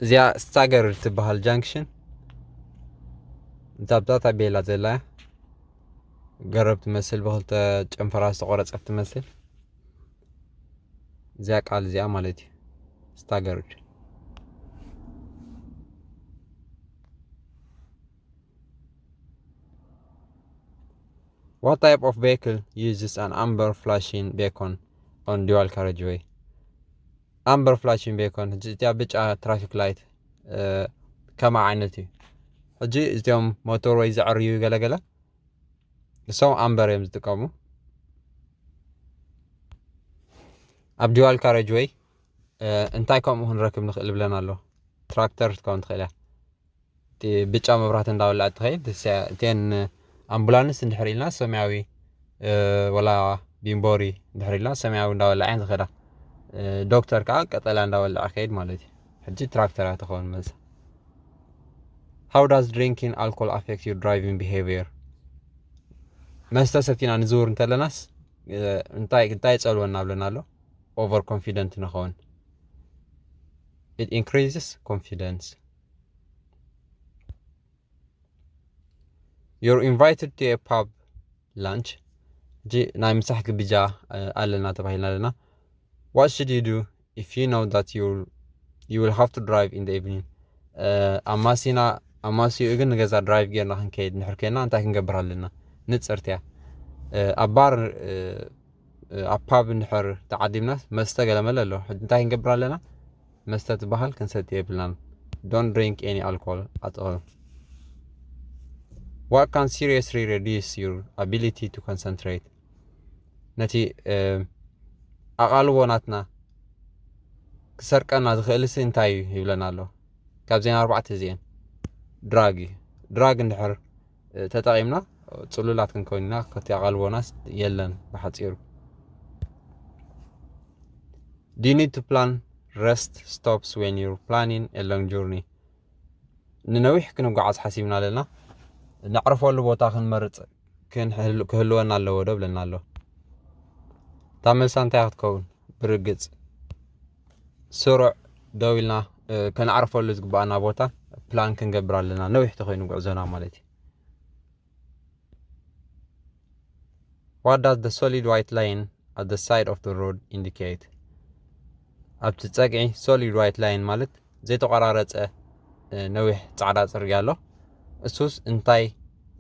እዚኣ ስታገር ትበሃል ጃንክሽን። እዛ ኣብዛ ታቤላ ዘላ ገረብ ትመስል፣ ብክልተ ጨንፈራ ዝተቆረጸት ትመስል። እዚኣ ቃል እዚኣ ማለት እዩ። ስታገርድ። What type of vehicle uses an amber flashing beacon on dual carriageway? ኣምበር ፍላሽን ቤኮን፣ እዚኣ ብጫ ትራፊክ ላይት ከማ ዓይነት እዩ። ሕጂ እዚኦም ሞተር ወይ ዘዕርዩ ገለገለ እሶም ኣምበር እዮም ዝጥቀሙ። ኣብ ዲዋል ካሬጅ ወይ እንታይ ከምኡ ክንረክብ ንኽእል ብለን ኣሎ። ትራክተር ክትከውን ትኽእል እያ። እቲ ብጫ መብራት እንዳወላዕ ትኸይድ። እተን ኣምቡላንስ እንድሕር ኢልና ሰማያዊ፣ ወላ ቢምቦሪ እንድሕር ኢልና ሰማያዊ እንዳወላዕ እየን ዝኸዳ። ዶክተር ከዓ ቀጠላ እንዳወላዕ ከይድ ማለት እዩ። ሕጂ ትራክተር እያ ትኸውን መልሳ። How does drinking alcohol affect your driving behavior? መስተ ሰቲና ንዝውር እንተለናስ እንታይ እንታይ ይፀልወና ብለና ኣሎ? ኦቨር ኮንፊደንት ንኸውን። It increases confidence. You're invited to a pub lunch. ሕጂ ናይ ምሳሕ ግብጃ ኣለና ተባሂልና ኣለና። What should you do if you know that you you will have to drive in the evening? ኣማሲና ኣማሲኡ ግን ንገዛ ድራይቭ ጌርና ክንከይድ ንሕር ኮይና እንታይ ክንገብር ኣለና? ንፅርትያ ኣብ ባር ኣብ ፓብ እንድሕር ተዓዲምና መስተ ገለመለ ኣሎ። ሕጂ እንታይ ክንገብር ኣለና? መስተ ትበሃል ክንሰቲ የብልናን። Don't drink any alcohol at all. What can seriously reduce your ability to concentrate? ነቲ ኣቓልቦ ናትና ክሰርቀና ዝኽእልሲ እንታይ እዩ ይብለና ኣሎ? ካብዘን ኣርባዕተ እዚአን ድራግ እዩ። ድራግ እንድሕር ተጠቒምና ፅሉላት ክንከውን ኢና። ከቲ ኣቓልቦናስ የለን ብሓፂሩ። Do you need to plan rest stops when you're planning a long journey? ንነዊሕ ክንጓዓዝ ሓሲብና ኣለና። ነዕርፈሉ ቦታ ክንመርፅ ክህልወና ኣለዎ ዶ ብለና ኣሎ። እታ መልሳ እንታይ ክትከውን? ብርግፅ ስሩዕ ደው ኢልና ከነዕርፈሉ ዝግባኣና ቦታ ፕላን ክንገብር ኣለና፣ ነዊሕ ተኮይኑ ጉዕዞና ማለት እዩ። What does the solid white line at the side of the road indicate? ኣብቲ ፀግዒ ሶሊድ ዋይት ላይን ማለት ዘይተቆራረፀ ነዊሕ ፃዕዳ ፅርግያ ኣሎ። እሱስ እንታይ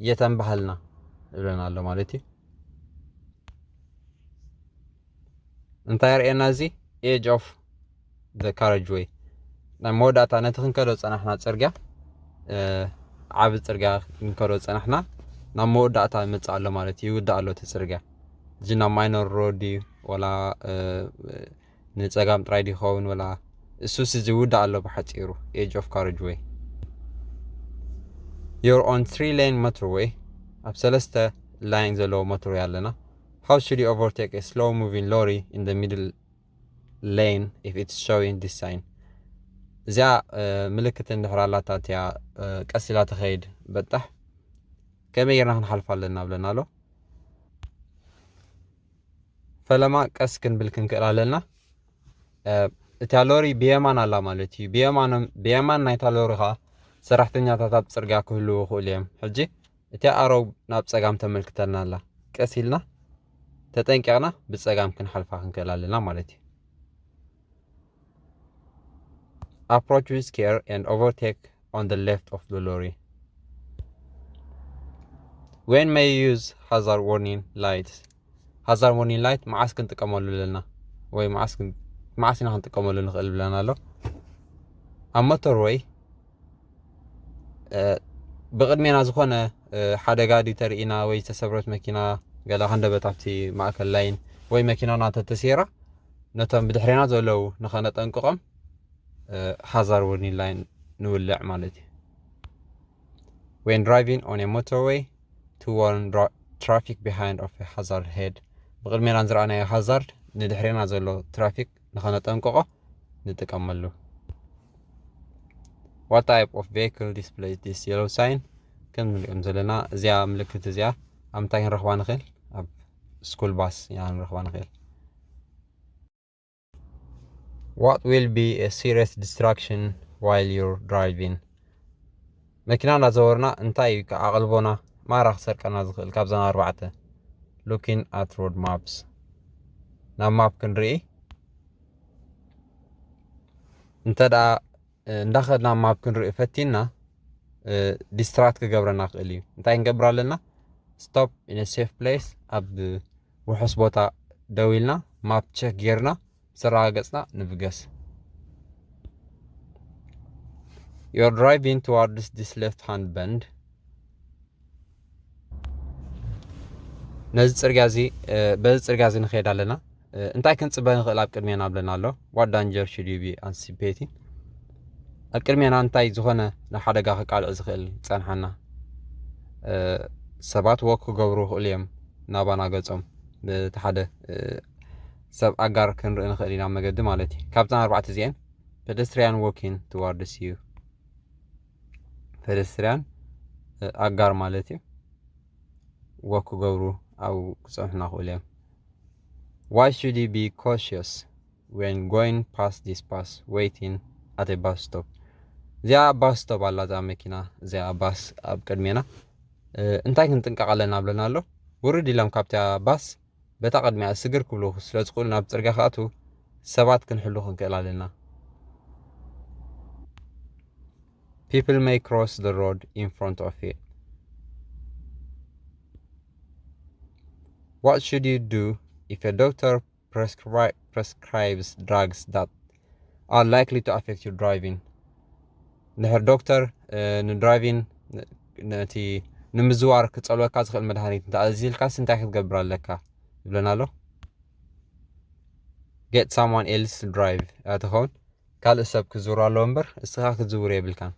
የተንባሃልና ይብለና ኣሎ ማለት እዩ። እንታይ የርእየና እዚ? Edge of the carriage way፣ ናይ መወዳእታ ነቲ ክንከዶ ፀናሕና ፅርግያ፣ ዓብ ፅርግያ ክንከዶ ፀናሕና ናብ መወዳእታ ይመፅእ ኣሎ ማለት እዩ። ይውዳእ ኣሎ እቲ ፅርግያ። እዚ ናብ ማይኖር ሮድ ድዩ ወላ ንፀጋም ጥራይ ድዩ ይኸውን ወላ? እሱስ እዚ ይውዳእ ኣሎ ብሓፂሩ። Edge of carriage way። You're on three lane motorway፣ ኣብ ሰለስተ ላይን ዘለዎ ሞተርወይ ኣለና። How should you overtake a slow moving lorry in the middle lane if it's showing this sign? እዚኣ ምልክት እንድሕር ኣላታ እቲያ ቀስ ኢላ ተኸይድ በጣሕ ከመይ ጌርና ክንሓልፋ ኣለና ብለና ኣሎ። ፈለማ ቀስ ክንብል ክንክእል ኣለና። እቲያ ሎሪ ብየማን ኣላ ማለት እዩ። ብየማን ናይታ ሎሪ ከዓ ሰራሕተኛታት ኣብ ፅርግያ ክህልዉ ይኽእሉ እዮም። ሕጂ እቲያ ኣረው ናብ ፀጋም ተመልክተልና ኣላ። ቀስ ኢልና ተጠንቂቕና ብፀጋም ክንሓልፋ ክንክእል ኣለና ማለት እዩ። Approach with care and overtake on the left of the lorry. When may you use hazard warning lights? Hazard warning light መዓስ ክንጥቀመሉ ኣለና ወይ መዓስ ኢና ክንጥቀመሉ ንኽእል ብለና ኣሎ። ኣብ ሞተር ወይ ብቕድሜና ዝኾነ ሓደጋ ድዩ ተርእና ወይ ዝተሰብረት መኪና ገለ ከንደበት ኣብቲ ማእከል ላይን ወይ መኪናና ተተሴራ ነቶም ብድሕሬና ዘለዉ ንኸነጠንቅቖም hazard warning line ንውልዕ ማለት እዩ። When driving on a motorway to warn traffic behind of a hazard head፣ ብቕድሜና ዝረኣናዮ ሃዛርድ ንድሕሬና ዘሎ ትራፊክ ንኸነጠንቅቖ ንጥቀመሉ። What type of vehicle displays this yellow sign? ከም ንሪኦም ዘለና እዚኣ ምልክት እዚኣ ኣብ ምንታይ ክንረኽባ ንኽእል? ኣብ ስኩል ባስ ኢና ክንረኽባ ንኽእል። What will be a serious distraction while you're driving. መኪና እናዘወርና እንታይ እዩ ኣቕልቦና ማራ ክሰርቀና ዝኽእል ካብዘን ኣርባዕተ? Looking at road maps፣ ናብ ማፕ ክንርኢ። እንተ ደኣ እንዳኸድና ማፕ ክንርኢ ፈቲና፣ ዲስትራክት ክገብረና ክእል እዩ። እንታይ ክንገብር ኣለና? Stop in a safe place፣ ኣብ ውሑስ ቦታ ደው ኢልና ማፕ ቸክ ጌርና ምስ ኣረጋገጽና ንብገስ። You're driving towards this left hand bend። ነዚ ጽርግያ እዚ በዚ ጽርግያ እዚ ንኸይድ ኣለና። እንታይ ክንጽበ ንኽእል ኣብ ቅድሜና ብለና ኣሎ? What danger should you be anticipating? ኣብ ቅድሜና እንታይ ዝኾነ ንሓደጋ ክቃልዕ ዝኽእል ጸንሓና? ሰባት ወክ ክገብሩ ይኽእሉ እዮም ናባና ገጾም። ብቲ ሓደ ሰብ ኣጋር ክንርኢ ንኽእል ኢና መገዲ ማለት እዩ። ካብተን ኣርባዕተ እዚአን pedestrian walking towards you፣ ፔደስትሪያን ኣጋር ማለት እዩ። ወክ ክገብሩ ኣብኡ ክጸንሑና ክእሉ እዮም። Why should you be cautious when going past this bus waiting at a bus stop? እዚኣ ባስ ስቶፕ ኣላ፣ እዛ መኪና እዚኣ ባስ ኣብ ቅድሜና። እንታይ ክንጥንቀቕ ኣለና ብለና ኣሎ? ውርድ ኢሎም ካብታ ባስ በታ ቅድሚኣ ስግር ክብሉ ስለ ዝኽእሉ ናብ ጽርግያ ክኣትዉ ሰባት ክንሕሉ ክንክእል ኣለና። People may cross the road in front of you. What should you do if a doctor prescri- prescribes drugs that are likely to affect your driving? ድሕር ዶክተር ንድራይቪን ነቲ ንምዝዋር ክጸልወካ ዝኽእል መድሃኒት እንተኣዚዝልካስ እንታይ ክትገብር ኣለካ ይብለና ኣሎ። Get someone else to drive እያ ትኸውን። ካልእ ሰብ ክዝውሮ ኣለዎ እምበር እስኻ ክትዝውር የብልካን።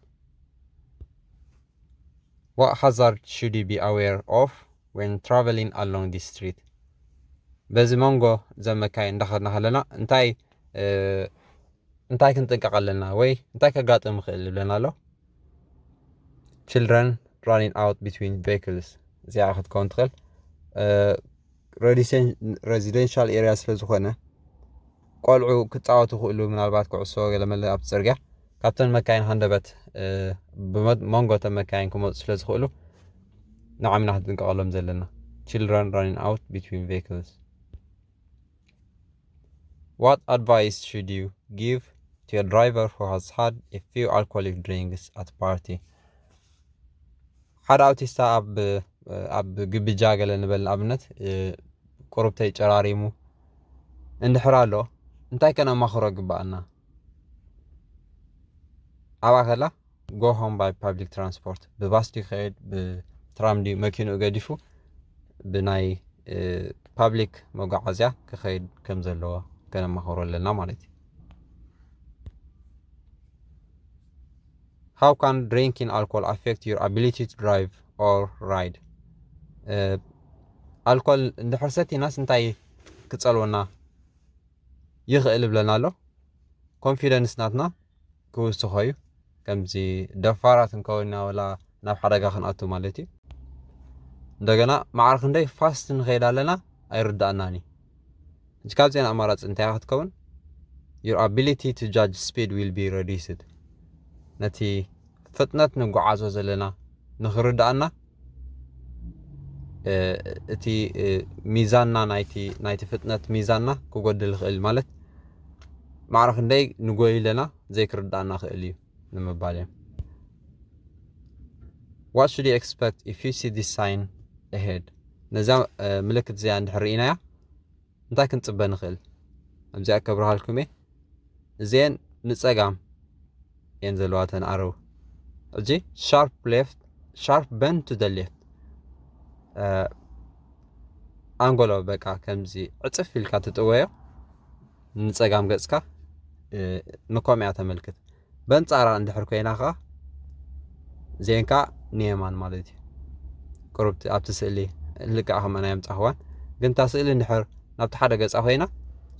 What hazard should you be aware of when traveling along this street? በዚ መንጎ ዘመካይ እንዳኸድና ከለና እንታይ እንታይ ክንጥንቀቕ ኣለና ወይ እንታይ ከጋጥም ይኽእል ይብለና ኣሎ። Children running out between vehicles፣ እዚኣ ክትከውን ትኽእል። Residential area ስለ ዝኾነ ቆልዑ ክጻወቱ ክእሉ፣ ምናልባት ኩዕሶ ገለመለ ኣብ ጽርግያ ካብተን መካይን ሃንደበት ብመንጎ ተን መካይን ክመፁ ስለ ዝኽእሉ ንዓምና ክንጥንቀቐሎም ዘለና። Children running out between vehicles። What advice should you give to a driver who has had a few alcoholic drinks at party? ሓደ ኣውቲስታ ኣብ ኣብ ግብጃ ገለ ንበል ንኣብነት ቁሩብተይ ጨራሪሙ እንድሕር ኣሎ እንታይ ከነማኽሮ ግባኣና? ኣብኣ ከላ go home by public transport፣ ብባስ ድዩ ክኸይድ ብትራም ድዩ መኪንኡ ገዲፉ ብናይ ፓብሊክ መጓዓዝያ ክኸይድ ከም ዘለዎ ከነማኽሮ ኣለና ማለት እዩ። How can drinking alcohol affect your ability to drive or ride? ኣልኮል እንድሕር ሰቲናስ እንታይ ክጸልወና ይኽእል ይብለና ኣሎ። ኮንፊደንስ ናትና ክውስኾ እዩ። ከምዚ ደፋራት እንከውንና ወላ ናብ ሓደጋ ክንኣቱ ማለት እዩ። እንደገና ማዕረ ክንደይ ፋስት ንኸይድ ኣለና ኣይርዳእናን እዩ። እዚ ካብዚአን ኣማራፂ እንታይ ክትከውን? Your ability to judge speed will be reduced። ነቲ ፍጥነት ንጓዓዞ ዘለና ንኽርዳእና እቲ ሚዛንና ናይቲ ፍጥነት ሚዛንና ክጎድል ይኽእል፣ ማለት ማዕረ ክንደይ ንጎይ ኣለና ዘይክርዳእና ክእል እዩ ንምባል እዮም። What should you expect if you see this sign ahead? ነዛ ምልክት እዚኣ እንድሕር ርኢናያ እንታይ ክንጽበ ንኽእል? ኣብዚኣ ከብርሃልኩም እየ። እዚአን ንጸጋም እየን ዘለዋ ተን ኣረው። ሕጂ sharp left, sharp bend to the left። ኣንጎሎ በቃ ከምዚ ዕጽፍ ኢልካ ትጥወዮ ንጸጋም ገጽካ ንኮምያ ተመልክት። በንጻራ እንድሕር ኮይና ከኣ ዜንካ ንየማን ማለት እዩ። ቁሩብ ኣብቲ ስእሊ ልክዕ ከምኣ ናይ ኣምጻኽዋን ግን እታ ስእሊ እንድሕር ናብቲ ሓደ ገጻ ኮይና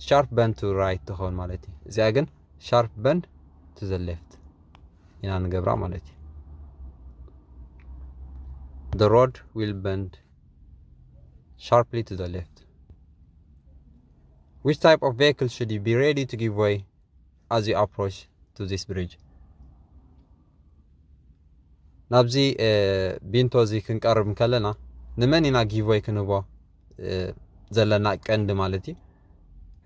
sharp bend to right ትኸውን ማለት እዩ። እዚኣ ግን sharp bend to the left ኢና ንገብራ ማለት እዩ። The road will bend sharply to the left. Which type of vehicle should you be ready to give way as you approach to this bridge? ኣብዚ ቢንቶ እዚ ክንቀርብ እንከለና ንመን ኢና ጊቭወይ ክንህቦ ዘለና ቀንዲ ማለት እዩ።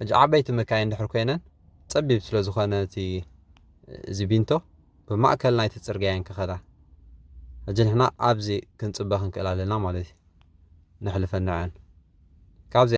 ሕጂ ዓበይቲ መካይን ድሕር ኮይነን ጸቢብ ስለ ዝኾነ እቲ እዚ ቢንቶ ብማእከል ናይቲ ጽርግያ እየን ክኸዳ። ሕጂ ንሕና ኣብዚ ክንጽበ ክንክእል ኣለና ማለት እዩ። ነሕልፈን ንዐን ካብዚ